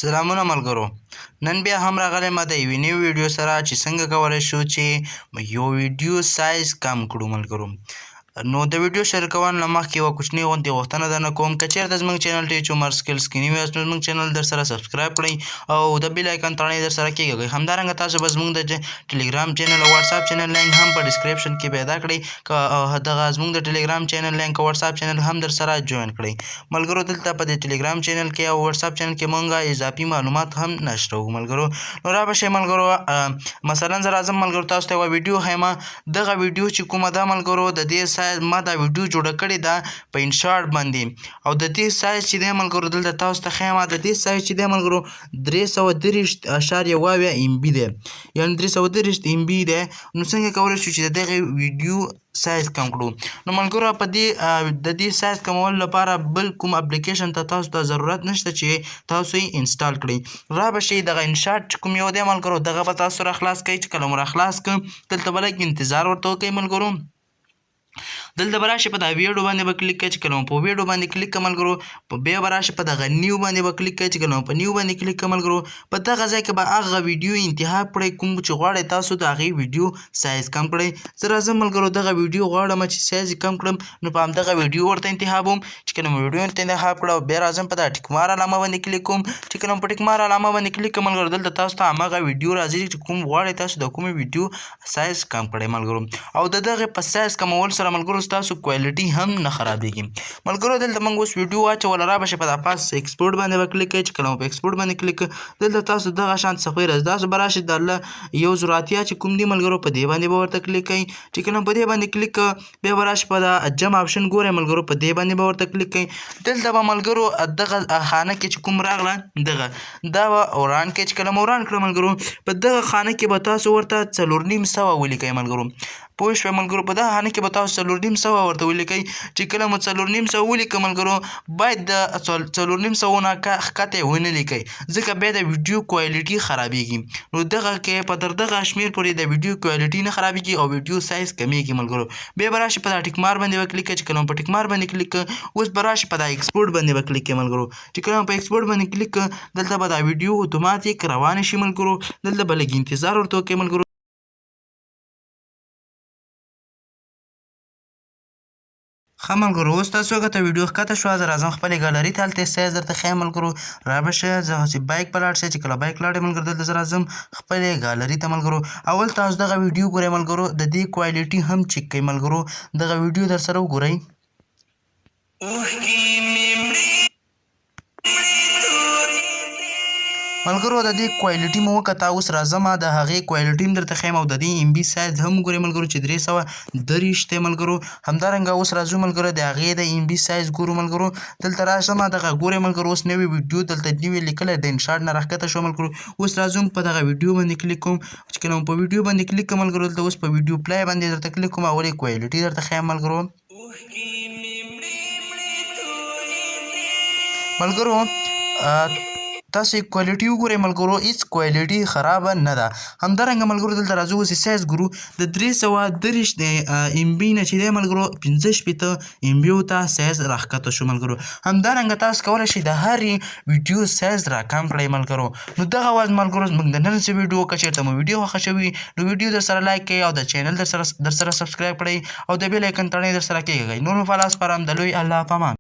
سلامونه ملګرو، نن بیا هم راغلی ما د یوې نوې ویډیو سره چې څنګه کولی شو چې یو ویډیو سایز کم کړو. ملګرو، نو د ویډیو شریکولو نه مخکې یوه کوچنۍ غوندې غوښتنه درنه کوم. که چېرته زموږ چینل ټیچ عمر سکلز کې نوي یاست، نو زموږ چینل در سره سبسکرایب کړئ او د بیل آیکن تڼۍ در سره کېږئ. همدارنګه تاسو به زموږ د ټلګرام چینل او واتساپ چینل لینک هم په ډیسکریپشن کې پیدا کړئ. که دغه زموږ د ټلګرام چینل لینک او واتساپ چینل هم در سره جوین کړئ. ملګرو، دلته په دې ټلګرام چینل کې او واتساپ چینل کې مونږه اضافي معلومات هم نشروو. ملګرو، نو را به شئ. ملګرو، مثلا زه راځم، ملګرو، تاسو ته یوه ویډیو ښیم. دغه ویډیو چې کومه ده ملګرو، د دې سایز ما دا ویډیو جوړه کړې ده په انشاټ باندې، او د دې سایز چې دی ملګرو، دلته تاسو ته ښیم، د دې سایز چې دی ملګرو، 323.72 ایم بي دی، یعنې 323 ایم بي دی. نو څنګه کولی شو چې د دغې ویډیو سایز کم کړو؟ نو ملګرو، په دې د دې سایز کمولو لپاره بل کوم اپلیکیشن ته تاسو ته ضرورت نشته چې تاسو یې انسټال کړئ. را به شئ، دغه انشاټ چې کوم یو دی ملګرو، دغه به تاسو را خلاص کړئ. چې کله مو را خلاص کړ، دلته به لږ انتظار ورته وکړئ. ملګرو، دلته به راشي، په دا ویډیو باندې به کلیک کړئ. چې کله مو په ویډیو باندې کلیک کړئ ملګرو، په بیا به راشي، په دغه نیو باندې به کلیک کړئ. چې کله مو په نیو باندې کلیک کړئ ملګرو، په دغه ځای کې به هغه ویډیو انتخاب کړئ کوم چې غواړئ تاسو د هغې ویډیو سایز کم کړئ. زه راځم ملګرو، دغه ویډیو غواړم چې سایز یې کم کړم، نو په همدغه ویډیو ورته انتخابوم. چې کله مو ویډیو انتخاب کړه، بیا راځم، په دا ټیکمار علامه باندې کلیک کوم. چې کله مو په ټیکمار علامه باندې کلیک کړم ملګرو، دلته تاسو ته هماغه ویډیو راځي چې کوم غواړئ تاسو د کومې ویډیو سایز کم کړئ ملګرو. او د دغه په سایز کمول سره ملګرو، ستاسو کوالټي هم نه خرابېږي. ملګرو، دلته موږ اوس ویډیو واچوله. را به شئ، په دا پاس ایکسپورټ باندې به کلیک کړئ. چې کله مو په ایکسپورټ باندې کلیک، دلته تاسو دغه شان صفحې راځي. تاسو به راشئ، د 1080 چې کوم دی ملګرو، په دې باندې به ورته کلیک کړئ. چې کله په دې باندې کلیک، بیا به راشئ، په دا جم آپشن ګورئ ملګرو، په دې باندې به ورته کلیک کړئ. دلته به ملګرو دغه خانه کې چې کوم راغله، دغه دا به وران کړئ. چې کله مو وران کړه ملګرو، په دغه خانه کې به تاسو ورته 450 ولیکئ ملګرو. پوه شوئ ملګرو؟ په دغه خانه کې به تاسو 450 ورته ولیکئ. چې کله مو 450 ولیکئ ملګرو، باید د 450 نه ښکته یې ونه لیکئ، ځکه بیا د ویډیو کوالټي خرابېږي. نو دغه کې په تر دغه شمېر پورې د ویډیو کوالټي نه خرابېږي او ویډیو سایز کمیږي ملګرو. بیا به راشي، په دا ټیکمار باندې به کلیک کړئ. چې کله مو په ټیکمار باندې کلیک کړ، اوس به راشي، په دا ایکسپورټ باندې به کلیک کړئ ملګرو. چې کله مو په ایکسپورټ باندې کلیک کړ، دلته به دا ویډیو اتوماتیک روانه شي ملګرو. دلته به لږ انتظار ورته وکړئ ملګرو. ښه ملګرو، اوس تاسو وکته، ویډیو ښکته شوه. زه راځم خپلې ګالري ته، هلته سایز درته ښیم ملګرو. را به شئ، زه هسې بایک په لاړ شئ. چې کله بایک لاړې ملګرو، دلته زه راځم خپلې ګالري ته ملګرو. اول تاسو دغه ویډیو ګورئ ملګرو، د دې کوالټي هم چک کړئ ملګرو. دغه ویډیو در سره وګورئ. اوښکې مې مړې مړې تویېدې. ملګرو، د دې کوالټي مو وکته. اوس راځم، د هغې کوالټي هم درته ښیم او د دې ایم بي سایز هم وګورئ ملګرو، چې 323 دی ملګرو. همدارنګه اوس راځو ملګرو، د هغې د ایم بي سایز ګورو ملګرو. دلته راځم، دغه ګورئ ملګرو، اوس نوې ویډیو دلته نوې لیکلی د انشاټ نه راښکته شو ملګرو. اوس راځم، په دغه ویډیو باندې کلیک کوم. چې کله مو په ویډیو باندې کلیک کوم ملګرو، دلته اوس په ویډیو پلای باندې درته کلیک کوم، اولې کوالټي درته ښیم ملګرو. اوښکې مې مړې مړې تویېدې. ملګرو، تاسو یې کوالټي وګورئ ملګرو، هیڅ کوالټي خرابه نه ده. همدارنګه ملګرو، دلته راځو، اوس یې سایز ګورو. د 323 د ایم بي نه چې دی ملګرو، 65 ایم بي ته سایز راښکته شو ملګرو. همدارنګه تاسو کولی شئ د هرې ویډیو سایز راکم کړئ ملګرو. نو دغه وه ملګرو زموږ د نن ویډیو. که چېرته مو ویډیو خوښه شوي، نو ویډیو در سره لایک کړئ او د چینل در سره سبسکرایب کړئ او د بیل آیکن تڼۍ در سره کېږئ. نور مو په الله سپارم، د لوی الله په امان.